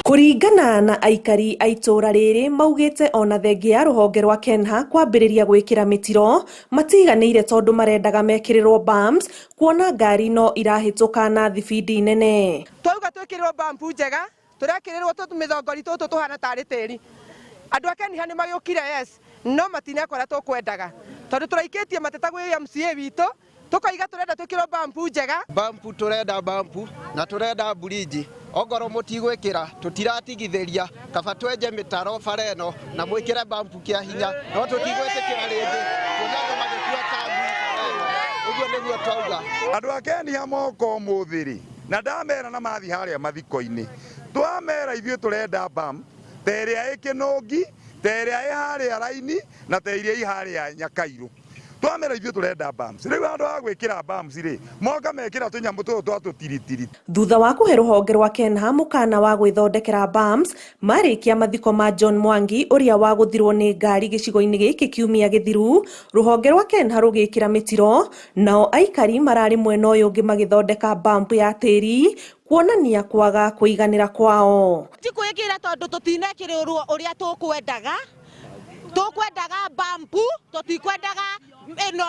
Kũringana na aikari a itũũra rĩrĩ maugĩte ona thengia ya rũhonge rwa KENHA kwambĩrĩria gwĩkĩra mĩtiro matiganĩire tondũ marendaga mekĩrĩrwo bumps kuona ngari no irahĩtũka na thibindi nene. Twauga twĩkĩrĩrwo bump njega, tũrekĩrĩrwo tũmĩthongori tũtũ tũhana tarĩ tĩri. Andũ a KENHA nĩ magĩũkire, yes, no matineka ũrĩa tũkwendaga tondũ tũraikĩtie mateta gwĩ MCA witũ, tũkoiga tũrenda twĩkĩrwo bump njega. Bump, tũrenda bump na tũrenda bridge. Ongorwo mũtigwĩkĩra, tũtiratigithĩria. Kaba twenje mĩtaro bara ĩno na mwĩkĩre bump kĩa hinya, no tũtigwĩtĩkĩra rĩngĩ kuona andũ magĩkua ta ngui bara ĩno. Ũguo nĩguo twauga. Andũ a Kenya moka ũmũthĩ rĩ, na ndamera na mathiĩ harĩa mathiko-inĩ, twamera ithuĩ tũrenda bump ta ĩrĩa ĩ Kĩnũngi, ta ĩrĩa ĩ harĩa Raini na ta ĩrĩa ĩ harĩa Nyakairũ. Twamera ithuĩ tũrenda bumps. Rĩu handũ ha gwĩkĩra bumps rĩ, moka mekĩra tũnyamũ tũtũ twa tũtiritiri. Thutha wa kũhe rũhonge rwa KENHA mũkana wa gwĩthondekera bumps marĩkia mathiko ma John Mwangi ũrĩa wagũthirwo nĩ ngari gĩcigo-inĩ gĩkĩ kiumia gĩthiru, rũhonge rwa KENHA rũgĩkĩra mĩtiro, nao aikari mararĩ mwena ũyũ ũngĩ magĩthondeka bump ya tĩri kuonania kwaga kũiganĩra kwao. Ti kwĩkĩra tondũ tũtinekĩrĩrwo ũrĩa tũkwendaga. Tũkwendaga bambu, tũtikwendaga ĩno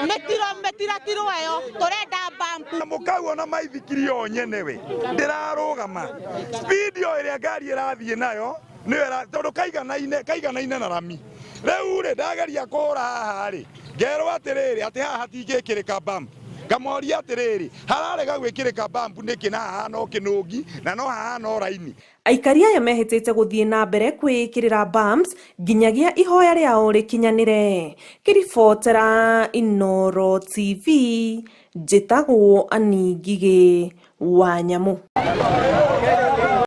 mĩtiro, mĩtiratirwo ĩyo, tũrenda bambu. Mũkau ona maithikiri o nyene we ndĩrarũgama, speed o ĩrĩa ngari ĩrathiĩ nayo nĩyo, tondũ kaiganaine kaiganaine na rami. Rĩu rĩ, ndageria kũhũra haha rĩ, ngerwo atĩrĩrĩ, atĩ haha hatingĩkĩrĩka bump. Ngamoria atĩrĩrĩ, hararega gwĩkĩrĩka bump nĩkĩ na haha no kĩnũngi na no haha no raini? Aikari aya mehĩtĩte gũthiĩ na mbere kwĩĩkĩrĩra bumps nginyagia ihoya rĩao rĩkinyanĩre. Ngĩribotera Inooro TV, njĩtagwo Annie Ngigĩ wa Nyamũ.